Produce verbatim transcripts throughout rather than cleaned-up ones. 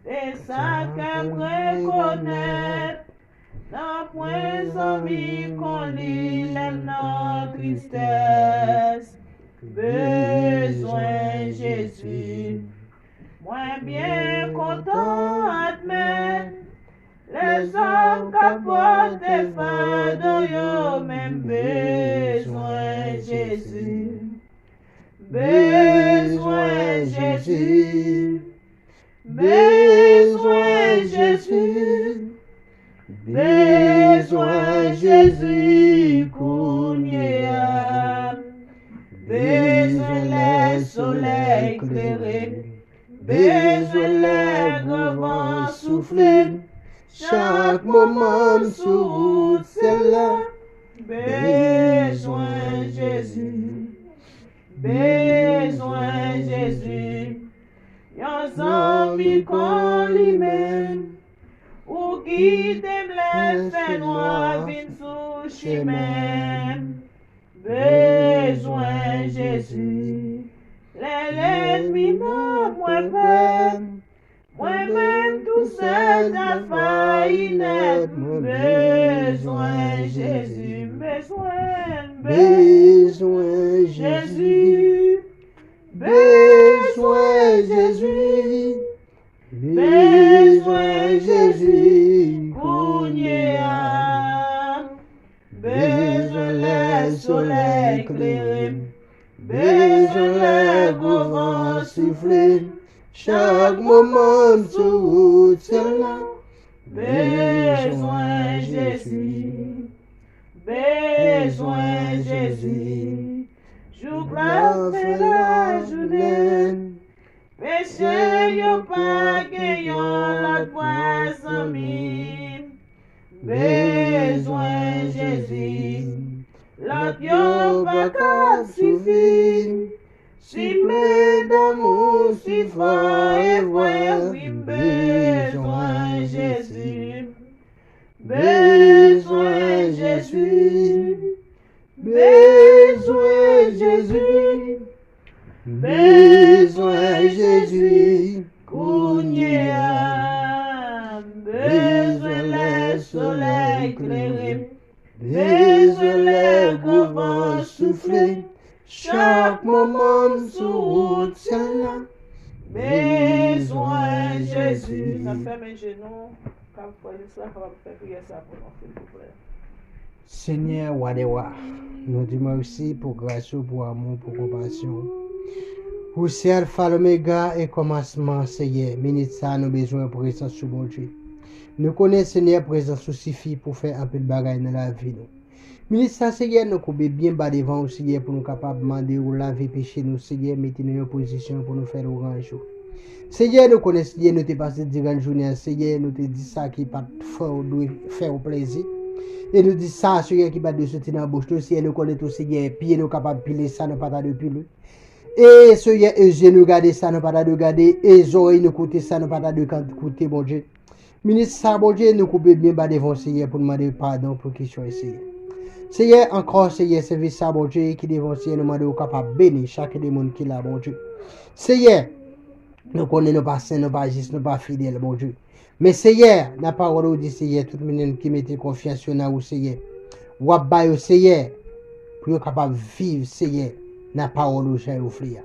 Se sa kè m rekonèt. Nanpwen zanmi kon li lè m nan tristès. Bezwen Jezi. Mwen byen kontan admèt lèzòm ka pote fado yo, men m bezwen Jezi. Bezwen Jezi. Bezwen Jezi. Bezwen Jezi kounye a. Bezwen lè solèy klere. Bezwen lè gran van soufle. Chak moman m sou wout syèl la. Bezwen Jezi. Bezwen Jezi. Yon zanmi kon li menm. Ou gide m lè fènwa vin sou chimen m. Bezwen Jezi. Lè lènmi nan mwen pè m. Mwen menm tousèl ta fayi nèt. Mwen bezwen Jezi. M bezwen, m bezwen Jezi. Bezwen Jezi. Bezwen Jezi kounye a. Bezwen lè solèy klere m. Bezwen lè gwo van soufle. Chak moman m sou wout syèl la. Bezwen Jezi. Bezwen Jezi. Jou k la fè lajounen. Peche yo pa gen yon lòt vwa, zanmi. Bezwen Jezi. Lòt yo pa ka sifi. Si plen damou, si fò e vrè, wi, m bezwen Jezi. Bezwen Jezi. Bezwen Jezi. Bezwen Jezi kounye a. Bezwen lè solèy klere. Bezwen lè gwo van soufle. Chak moman m sou wout syèl la. Bezwen Jezi. N ap fèmen je nou. K ap fè sa, kapab fè priyè sa pou nou, silvouplè. Senyè, Wa dè wa, nou di mèsi pou gras ou, pou amou, pou konpasyon ou. Ou se Alfa, Lomega e kòmansman, Senyè. Minit sa, nou bezwen prezans ou, Bondye. Nou konnen, Senyè, prezans ou sifi pou fè anpil bagay nan lavi nou. Minit sa, Senyè, nou koube byen ba devan ou, Senyè, pou nou kapab mande ou lave peche nou, Senyè, mete nou yon pozisyon pou nou fè lwanj ou. Senyè, nou konnen, Senyè, nou te pase diran jounen an, Senyè, nou te di sa ki pa t fè ou dwe fè ou plezi. E nou di sa, Senyè, ki pa t dwe soti nan bouch nou, Senyè, nou konnen tou, Senyè, pye nou kapab pile sa nou pa ta dwe pile. E, Senyè, e je nou gade sa nou pa ta dwe gade, e zòrèy nou koute sa nou pa ta dwe kan-, koute, Bondye. Minit sa, Bondye, nou koube byen ba devan w, Senyè, pou n mande w padon pou kesyon yo, Senyè. Senyè, ankò, Senyè, sèvis sa, Bondye, ki devan w, Senyè, nou mande w kapab beni chak de moun ki la, Bondye. Senyè, nou konnen nou pa sen, nou pa jis, nou pa fidèl, Bondye. Men, Senyè, nan pawòl ou di, Senyè, tout moun ki mete konfyans yo nan ou, Senyè, w ap ba yo, Senyè, pou yo kapab viv, Senyè, nan pawòl ou jan yo vle a.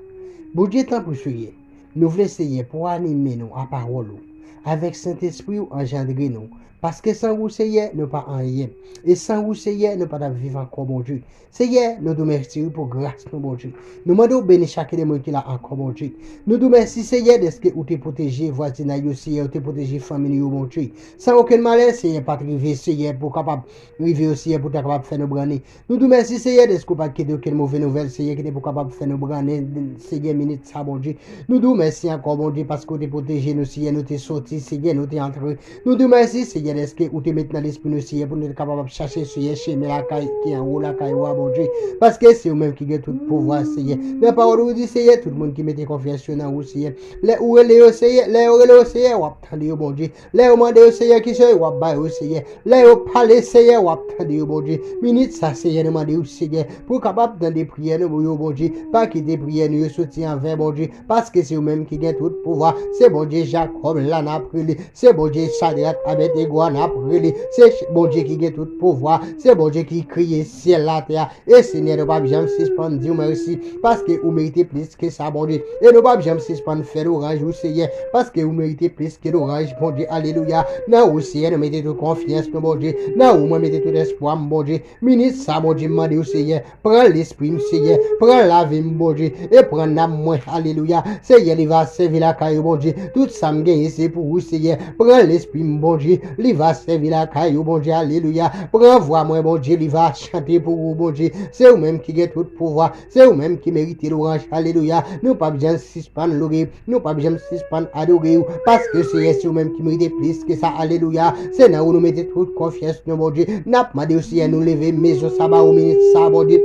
Bondye, tanpri, Senyè, nou vle, Senyè, pou w anime nou a pawòl ou, avèk Sentespri w anjandre nou. Paske san ou, Senyè, nou pa anyen. E san ou, Senyè, nou pa t ap viv ankò, Bondye. Senyè, nou di w mèsi wi pou gras nou, Bondye. Nou mande w beni chak de moun ki la ankò, Bondye. Nou di w mèsi, Senyè, dèske ou te pwoteje vwazinay yo, Senyè, ou te pwoteje fanmi nou yo, Bondye. San okenn malè, Senyè, pa t rive, Senyè, pou kapab rive yo, Senyè, pou ta kapab fè nou brannen. Nou di w mèsi, Senyè, dèske ou pa t kite okenn move nouvèl, Senyè, ki te pou kapab fè nou brannen, Senyè, minit sa, Bondye. Nou di w mèsi ankò, Bondye, paske ou te pwoteje nou, Senyè, nou te soti, Senyè, nou te antre. Nou di w mèsi, Senyè, Dèske ou te met nan lespri nou, Seyè, pou nou te kapab ap chache, Seyè, chemen lakay ki anwo lakay ou a, Bondye. Paske se ou menm ki gen tout pouvwa, Seyè. Nan pawòl ou di, Seyè, tout moun ki mete konfyans yo nan ou, Seyè. Lè ou rele yo, Seyè, lè yo rele yo, Seyè, w ap tande yo, Bondye. Lè yo mande yo, Seyè, ki se yo, w ap ba yo, Seyè. Lè yo pale, Seyè, w ap tande yo, Bondye. Minit sa, Seyè, nou mande ou, Seyè, pou w kapab tande priyè nou yo, Bondye. Pa kite priyè nou yo soti an ven, Bondye. Paske se ou menm ki gen tout pouvwa. Se Bondye Jakòb la n ap rele. Se Bondye Chadrak, Abèdnego a n ap rele. Se Bondye ki gen tout pouvwa. Se Bondye ki kreye syèl latè a. E Senyè, nou p ap janm sispann di w mèsi. Paske ou merite plis ke sa, Bondye. E nou p ap janm sispann fè lwanj ou, Seyè. Paske ou merite plis ke lwanj, Bondye. Alelouya. Nan ou, Seyè, nou mete tout konfyans nou, Bondye. Nan ou, mwen mete tout espwa m, Bondye. Minit sa, Bondye, m mande w, Seyè, pran lespri m, Seyè, pran lavi m, Bondye, e pran nanm mwen, alelouya. Seyè, li va sèvi lakay ou, Bondye. Tout sa m genyen, se pou ou, Seyè. Pran lespri m, Bondye, li va sèvi lakay ou, Bondye, alelouya. Pran vwa mwen, Bondye, li va chante pou ou, Bondye. Se ou menm ki gen tout pouvwa, se ou menm ki merite lwanj, alelouya. Nou p ap janm sispann lore. Nou p ap janm sispann adore w, paske Seyè, se ou menm ki merite plis ke sa. Alelouya. Se nan ou nou mete tout konfyans nou, Bondye. N ap mande w, Seyè, nou leve mezon sa ba ou minit sa, Bondye.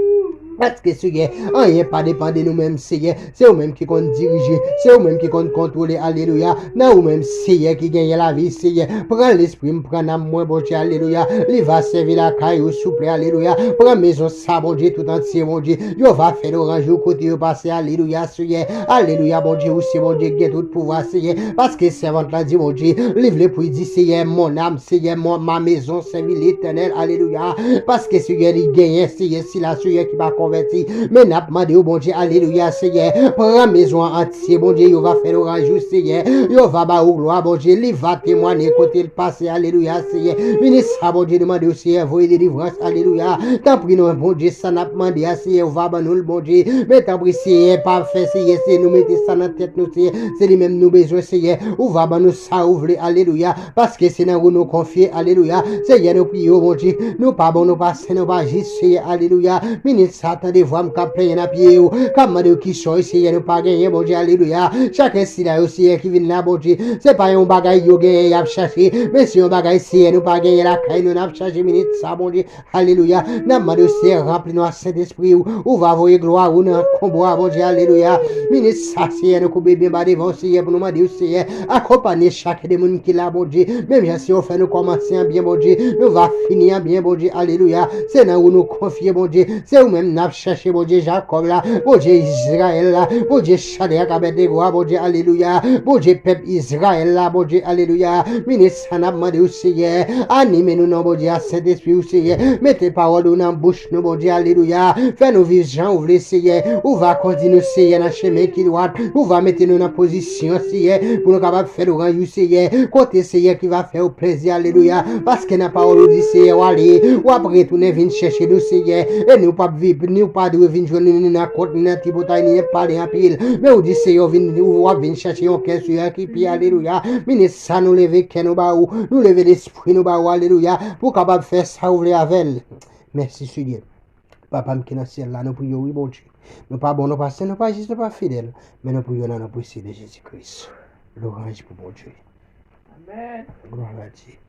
Paske, Seyè, anyen pa depann de nou menm, Seyè. Se ou menm ki konn dirije, se ou menm ki konn kontwole. Alelouya. Nan ou menm, Seyè, ki genyen lavi, Seyè. Pran lespri m, pran nanm mwen, Bondye. Alelouya. Li va sèvi lakay ou, souple. Alelouya. Pran mezon sa, Bondye, tout antye, Bondye. Yo va fè lwanj ou kote yo pase. Alelouya, Seyè. Alelouya, Bondye, ou se Bondye ki gen tout pouvwa, Seyè. Paske sèvant la di, Bondye, li vle pou li di, Seyè, mon âme, Seyè, mon, ma maison, servit l'Éternel. Alelouya. Paske, Seyè, li genyen, Seyè, sila, Seyè, ki pa konvèti. Men n ap mande w, Bondye, alelouya, Seyè. Pran mezon an antye, Bondye, yo va fè lwanj ou, Seyè. Yo va ba ou glwa, Bondye. Li va temwanye kote l pase, alelouya, Seyè. Minit sa, Bondye, nou mande w, Seyè, voye delivrans, alelouya. Tanpri non, Bondye, sa n ap mande a, Seyè, ou va ban nou l, Bondye. Men tanpri, Seyè, pa fè, Seyè, se nou mete sa nan tèt nou, Seyè. Se li menm nou bezwen, Seyè. Ou va ban nou sa ou vle, alelouya. Paske se nan ou nou konfye, alelouya. Seyè, nou priye w, Bondye. Nou pa bon, nou pa sen, nou pa jis, Seyè, alelouya. Minit sa, tande vwa m k ap plenyen nan pye ou, k ap mande w ki sòy, Seyè, nou pa genyen, Bondye, alelouya. Chak ensila yo, Seyè, ki vin la, Bondye, se pa yon bagay yo genyen, y ap chache, men se yon bagay, Seyè, nou pa genyen lakay nou, n ap chache minit sa, Bondye. Alelouya. N ap mande w, Seyè, ranpli nou ak Sentespri w. Ou va voye glwa ou nan konbo a, Bondye. Alelouya. Minit sa, Seyè, nou koube byen ba devan w, Seyè, pou nou mande w, Seyè, akonpanye chak de moun ki la, Bondye. Menm jan, Seyè, ou fè nou kòmanse an byen, Bondye, nou va fini an byen, Bondye. Alelouya. Se nan ou nou konfye, Bondye. Se ou menm n ap chache, Bondye Jakòb la, Bondye Izrayèl la, Bondye Chadrak, Abèdnego a, Bondye. Alelouya. Bondye pèp Izrayèl la, Bondye. Alelouya. Minit sa, n ap mande w, Seyè, anime nou non, Bondye, a Sentespri w, Seyè. Mete pawòl ou nan bouch nou, Bondye, alelouya. Fè nou viv jan ou vle, Seyè. Ou va kondi nou, Seyè, nan chemen ki dwat. Ou va mete nou nan pozisyon, Seyè, pou nou kapab fè lwanj ou, Seyè. Kote, Seyè, ki va fè ou plezi, alelouya. Paske nan pawòl ou di, Seyè, w ale, w ap retounen vin chèche nou, Seyè. E nou p ap viv, nou pa dwe vin jwenn nou ni nan kont, ni nan tripotay, ni nan pale anpil. Men ou di, Seyè, ou vin, ou ap vin chèche yon kè, Seyè, ki pi, alelouya. Minit sa, nou leve kè nou ba ou, nou leve lespri nou ba ou, alelouya, pou w kapab fè sa ou vle avè l. Mèsi, Senyè. Papa m ki nan syèl la, nou priye w, wi, Bondye. Nou pa bon, nou pa sen, nou pa jis, nou pa fidèl, men nou priye w nan non presye de Jezi Kris. Lwanj pou Bondye. Amèn. Glwa a Dye.